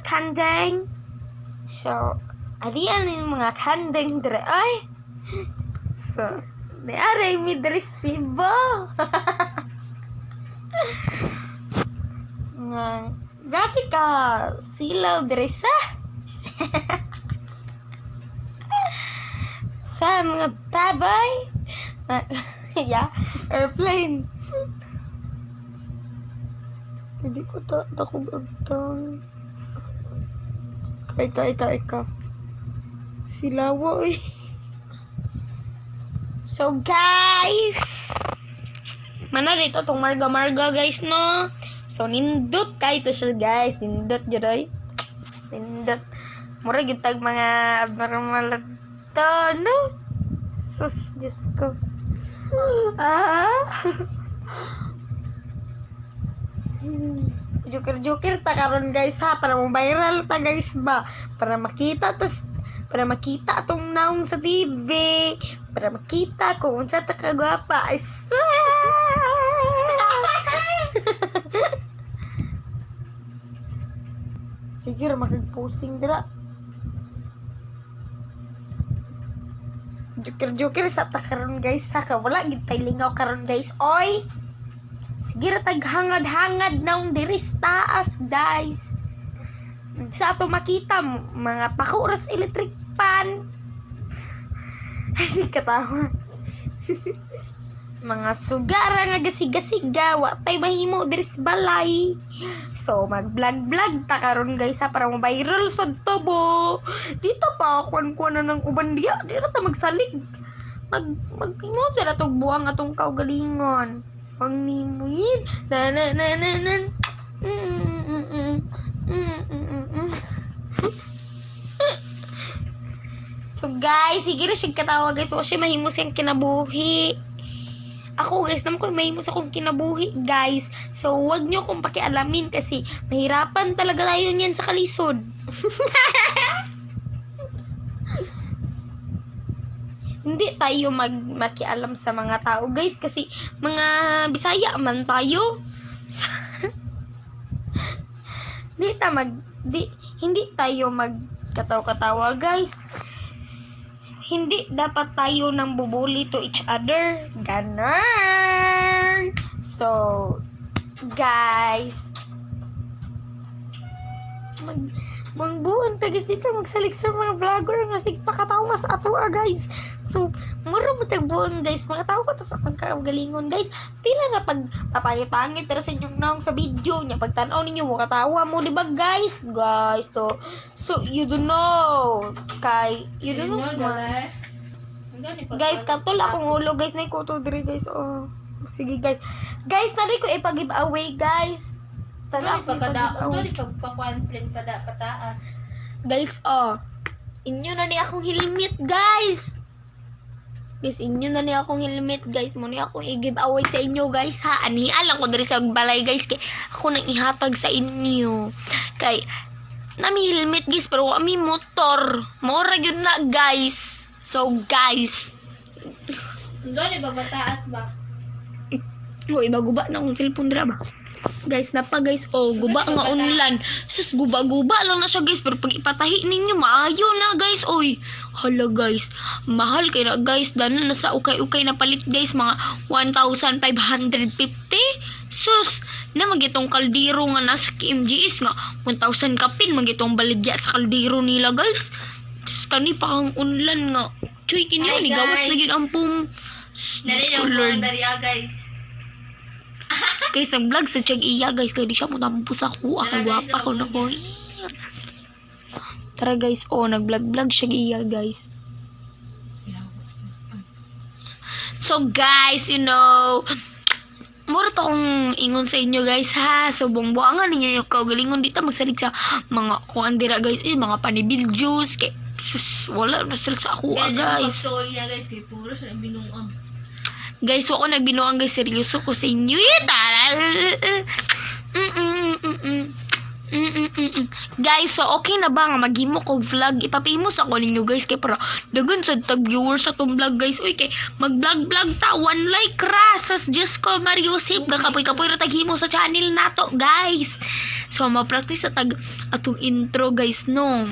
mga kandeng. So, arian yung mga kandeng dire ay. So, ni aray mi diri sibo. Nga, grabe ka silaw dire sa sa mga baboy. Yeah, airplane. Hindi ko ta dakog abtang. Kay kay kay ka. Silawo eh. So guys, mana dito tong marga-marga guys, no? So nindot kay to siya guys, nindot jud oy. Nindot. Mura gyud tag mga abnormal to, no? Sus, Diyos ko. Ah. Joker-joker ta karon guys ha, para mo viral ta guys ba, para makita tas para makita atong naong sa TV, para makita kung unsa ta kagwapa. I swear. Sige ra makag-posing dira. Joker-joker sa ta karon guys ha, ka wala gid tay lingaw karon guys. Oy. Sige ra tag hangad-hangad naong diri sa taas guys. Sa ato makita mga pako ra sa electric pan. Ay, sige katawa. Mga sugara nga gasiga-siga, wa tay mahimo diri sa balay. So mag-vlog-vlog ta karon guys ha, para mo-viral sad to bo. Dito pa kuan-kuan na ng uban diya, di na ta magsalig. Mag mag sa atong buang atong kaugalingon. Pang nimuin. Na na na na na. Mm, mm, mm. Mm, mm, mm, mm. So guys, sige na siya katawa guys. Wa siya mahimo siyang kinabuhi. Ako guys, naman ko mahimo sa akong kinabuhi guys. So wag niyo akong pakialamin kasi mahirapan talaga tayo niyan sa kalisod. Hindi tayo makialam sa mga tao guys kasi mga Bisaya man tayo. Hindi tayo magkatawa-katawa guys. Hindi dapat tayo nang bubuli to each other. Ganun. So, guys, magbuon ta guys dito magsalig sa mga vlogger nga sig pakatawa sa ato guys. So, mura mo tagbuon guys, mga tao ko ta sa atong kaugalingon guys. Pila na pag papangit-pangit ra sa inyong naong sa video nya, pag tan-aw ninyo mo katawa mo, di ba guys? Guys to. So, you don't know. Kay you don't know. Guys, katol akong ulo guys, nay kuto diri guys. Oh. Sige guys. Guys, nari ko ipag-give away guys. Tara Dali pagkadaon, dali pagpakuan-plan kada pataas. Guys, oh. Inyo na ni akong helmet, guys. Guys, inyo na ni akong helmet, guys. Mo ni akong i-give away sa inyo, guys, ha. Ani alam ko diri sa balay, guys, kay ako nang ihatag sa inyo. Kay nami helmet, guys, pero ami motor. Mora gyud na, guys. So, guys. Dali ba pataas ba? Uy, iba guba na akong cellphone dira ba? Guys, napa guys, oh, guba nga unlan. Sus, guba-guba lang na siya guys, pero pag ipatahi ninyo, maayo na guys, oy. Hala guys, mahal kay na guys, dano na sa ukay-ukay na palit guys, mga 1,550. Sus, na magitong kaldero nga nasa KMGS nga, 1,000 kapin, magitong baligya sa kaldero nila guys. Sus, kani pa kang unlan nga. Chuy, kinyo, Hi, ni gawas na guys. yun ang pum. Sus, Dali Diyos ko, yung Lord. dali guys. Guys, nag-vlog sa Chag Iya, guys. Kaya di siya mutampo sa ako. Ako, Tara, guys, gwapa ko na ko. Tara, guys. Oh, nag-vlog-vlog siya Iya, guys. So, guys, you know, mura to akong ingon sa inyo, guys, ha. So, buang-buangan ninyo yung kaugalingon dito. Magsalig sa mga kuan dira, guys. Eh, mga panibil juice. Kay, sus, wala na sila sa ako, guys. Guys, niya guys, kay puro sa binuang. Guys, so ako nagbinuang guys, seryoso ko sa inyo. Eh, tara. Guys, so okay na ba nga maghimo ko vlog? Ipapamous ako ninyo guys kay para dagan sad tag viewers sa tong vlog guys. Uy kay mag-vlog-vlog ta one like ra sa Diyos ko Mario Sip gakapoy-kapoy ra taghimo sa channel nato guys. So ma-practice sa tag atong intro, guys, no.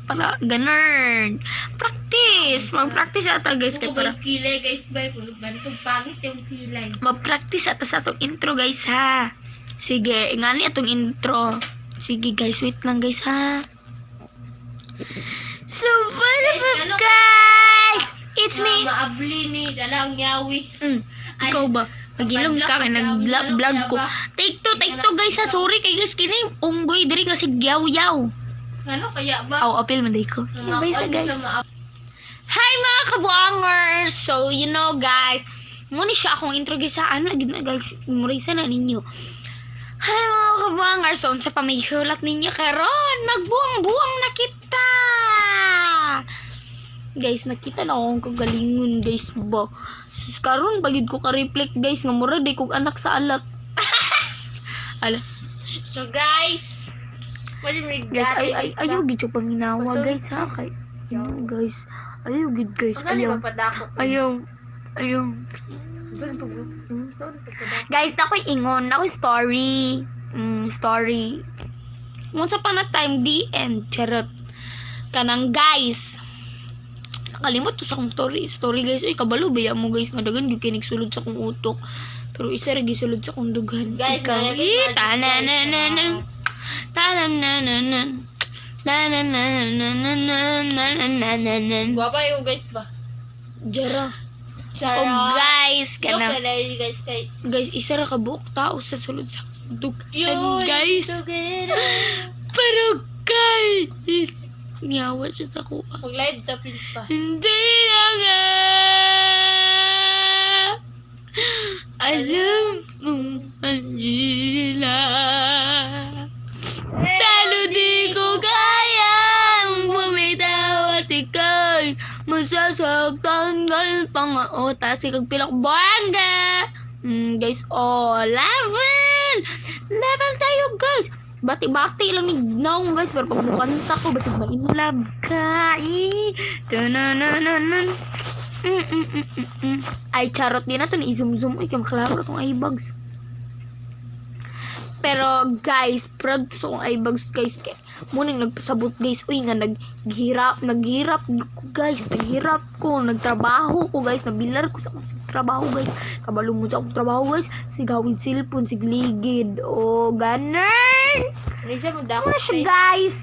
Para ganun. Practice, mag-practice ata, guys, kay Kung para ba kilay, guys, ba? Bantog pangit yung kilay. Ma-practice ata sa atong intro, guys, ha. Sige, ngani atong intro. Sige guys, wait lang, guys, ha. So what Guys, up, ano- guys? It's me. Maabli ni, dala ang yawi. Ikaw ba? Magilom ka kay nag-vlog ko. Take two, guys, ha. Sorry kay guys, kini unggoy diri kasi gyaw-yaw. Ngano kaya ba? Aw, apil man day ko. Bye sa Ano guys. sa Hi, mga kabuangers! So, you know guys, muna siya akong intro, guys, sa ano, gid na, guys, murisa na ninyo. Hi, mga kabuangers! So, unsa pa may hulat ninyo karon? Magbuang-buang na kita! Guys, nakita na akong kagalingon, guys, ba? Sus, karon bagid ko ka-reflect, guys, nga mura di kog anak sa alat. Ala, So guys, pwede may guys, ay, ay, ayaw gid siya paminawa, guys, ha? Kay, no, guys, ayaw gid, guys, Ayaw. ayaw. Papadako. Ayaw. Ayaw. Guys, nakoy ingon, nakoy story. Story. Once upon a time, the end. Charot. Kanang guys. Nakalimot ko sa akong story. Story, guys. Uy, kabalo ba mo, guys? Nga dagan gyud kay nagsulod sa akong utok. Pero isa ra gisulod sa akong dughan. Guys, Ikaw, nalagay eh, magic, tananananan. guys, Tananananan. Tanananananananananananan. Guwapa yung guys ba? Jara. Charot. Oh, guys, Joke kanang na lang guys kay. Guys, isa ra ka buok tao sa sulod sa dughan, Yun, guys. together. Pero guys, niyawa siya sa kuha. Mag-live tapin pa. Hindi na nga alam kung kanila. Talo di ko kayang bumitaw at ika'y masasaktan ka pa nga. O, tas ikag pilak buwangga. Guys, oh, level! Level tayo, guys! Bati-bati lang ni Naong, guys. Pero pag mukanta ko, basig ma-in love ka. Eh. Tananananan. Ay, charot din na ito. Ni-zoom-zoom. Ay, kamaklaro itong eye bags. Pero guys, proud sa akong eye bags, guys. Kay muning nagpasabot, guys. Uy nga naghirap, naghirap ko, guys, naghirap ko, nagtrabaho ko, guys, nabilar ko sa akong trabaho, guys. Kabalo mo sa akong trabaho, guys. Sigawid cellphone, sigligid. O ganun. Ano siya mo dako? Mura na siya, guys.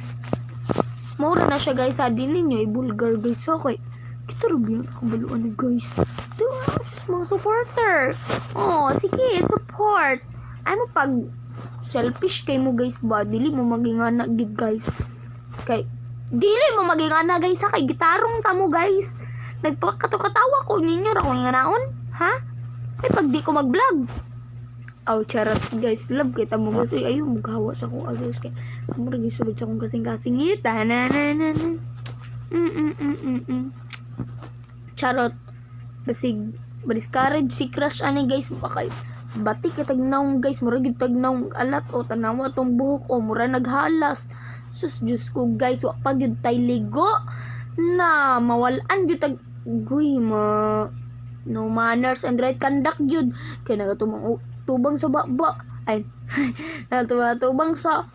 Mura na siya, guys. Ha, di ninyo i-bulgar, guys. Okay. Kita rin yun. Kabaluan na, guys. Diba, sus, mga supporter. Oh, sige, support. Ano pag selfish kay mo, guys, ba? Dili mo maging anak gid, guys. Kay, dili mo maging anak, guys, ha? Kay gitarong ta mo, guys. Nagpakatukatawa ko ninyo ra ko nga naon. Ha? Ay, pag di ko mag-vlog. Aw, charot, guys. Love kita mo, guys. Uy, ayaw, maghawa sa akong guys. Kay, mura gisulod sa akong kasing-kasingit. Na na na na. Charot. Basig, discourage si crush ani, guys. Baka, bati kitag naong, guys. Mura gyud tag naong alat o tanawa tong buhok o mura naghalas. Sus, Diyos ko, guys. Wa pa gyud tay ligo na mawalan gyud tag guy ma no manners and right conduct gyud kay nagatumang tubang sa baba ay natubang sa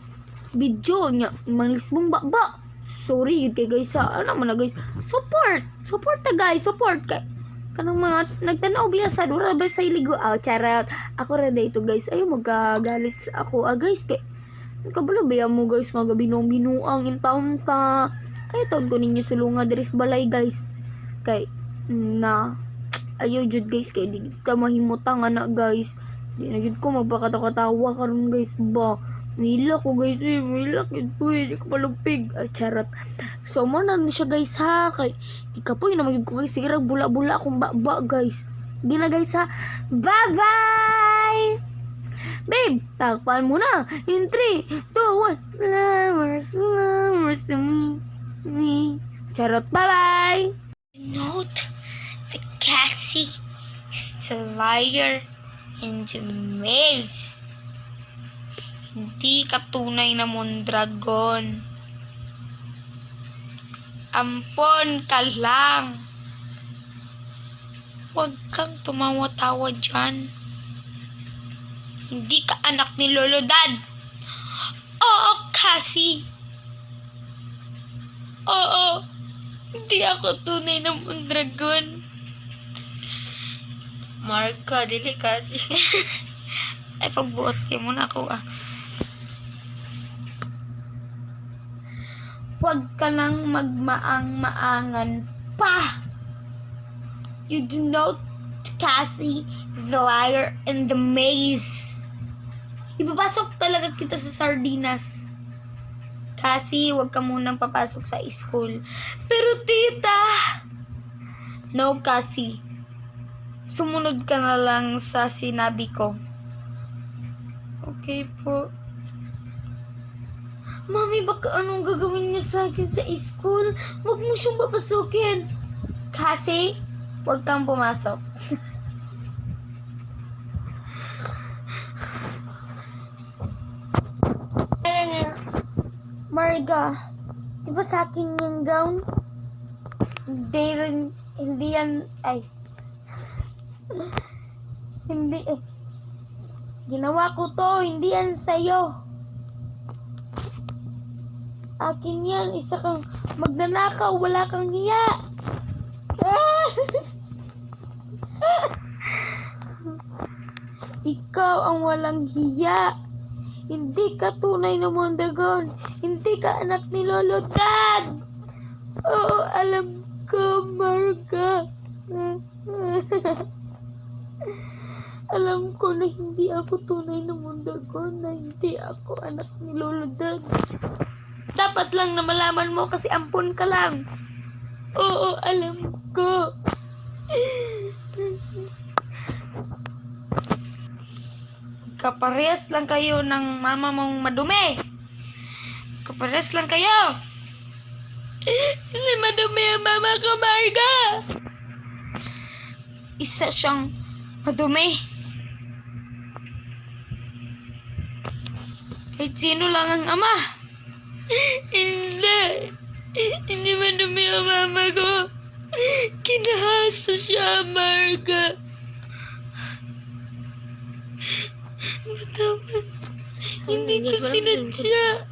video niya manglisbong baba. Sorry yun kay guys sa ano man na, guys. Support, support ta, guys, support kay kanang mga nagtanaw biya sa dura ba sa iligo. Ah, charot. Ako ra dito, guys. Ayo magagalit sa ako, ah, guys, kay kabalo biya mo, guys, nga gabi nung binuang in town ta ay taon ko ninyo sulunga diri sa balay, guys, kay na ayaw jud, guys, kay di gid ka mahimutang ana, guys. Di na gid ko magpakatawa karon, guys, ba. Mahila ko, guys, eh. Mahila gid ko eh. Di ko palugpig. Ay, charot. So mo na siya, guys, ha, kay di ka po yun naman ko, guys. Sige bula-bula akong baba, guys. Di na, guys, ha. Bye bye, babe. Takpan mo na in 3, 2, 1. Flowers, flowers to me me. Charot. Bye bye. Note the Cassie is the liar in the maze. Hindi ka tunay na Mondragon. Ampon ka lang. Huwag kang tumawa-tawa dyan. Hindi ka anak ni Lolo Dad. Oo, Cassie. Oo, hindi ako tunay na Mondragon. Marga, dili kasi. Ay, pagbuot kayo muna ako ah. Huwag ka nang magmaang-maangan pa. You do not, Cassie is a liar in the maze. Ipapasok talaga kita sa sardinas. Cassie, huwag ka munang papasok sa school. Pero tita! No, Cassie. Sumunod ka na lang sa sinabi ko. Okay po. Mami, baka anong gagawin niya sa akin sa school? Huwag mo siyang papasukin. Kasi, huwag kang pumasok. Marga, di ba sa akin yung gown? Hindi rin, hindi yan, ay. Hindi eh. Ginawa ko to, hindi yan sa'yo. Akin yan, isa kang magnanakaw, wala kang hiya. Ah! Ikaw ang walang hiya. Hindi ka tunay na Mondragon. Hindi ka anak ni Lolo Dad. Oo, alam ko, Marga. Alam ko na hindi ako tunay na Mondragon, na hindi ako anak ni Lolo Dad. Dapat lang na malaman mo kasi ampon ka lang. Oo, alam ko. Kaparehas lang kayo ng mama mong madumi. Kaparehas lang kayo. Hindi madumi ang mama ko, Marga. Isa siyang madumi. Kahit sino lang ang ama. Hindi. Hindi madumi ang mama ko. Kinahasa siya, Marga. Tama. Hindi ko Hindi ko alam sinadya.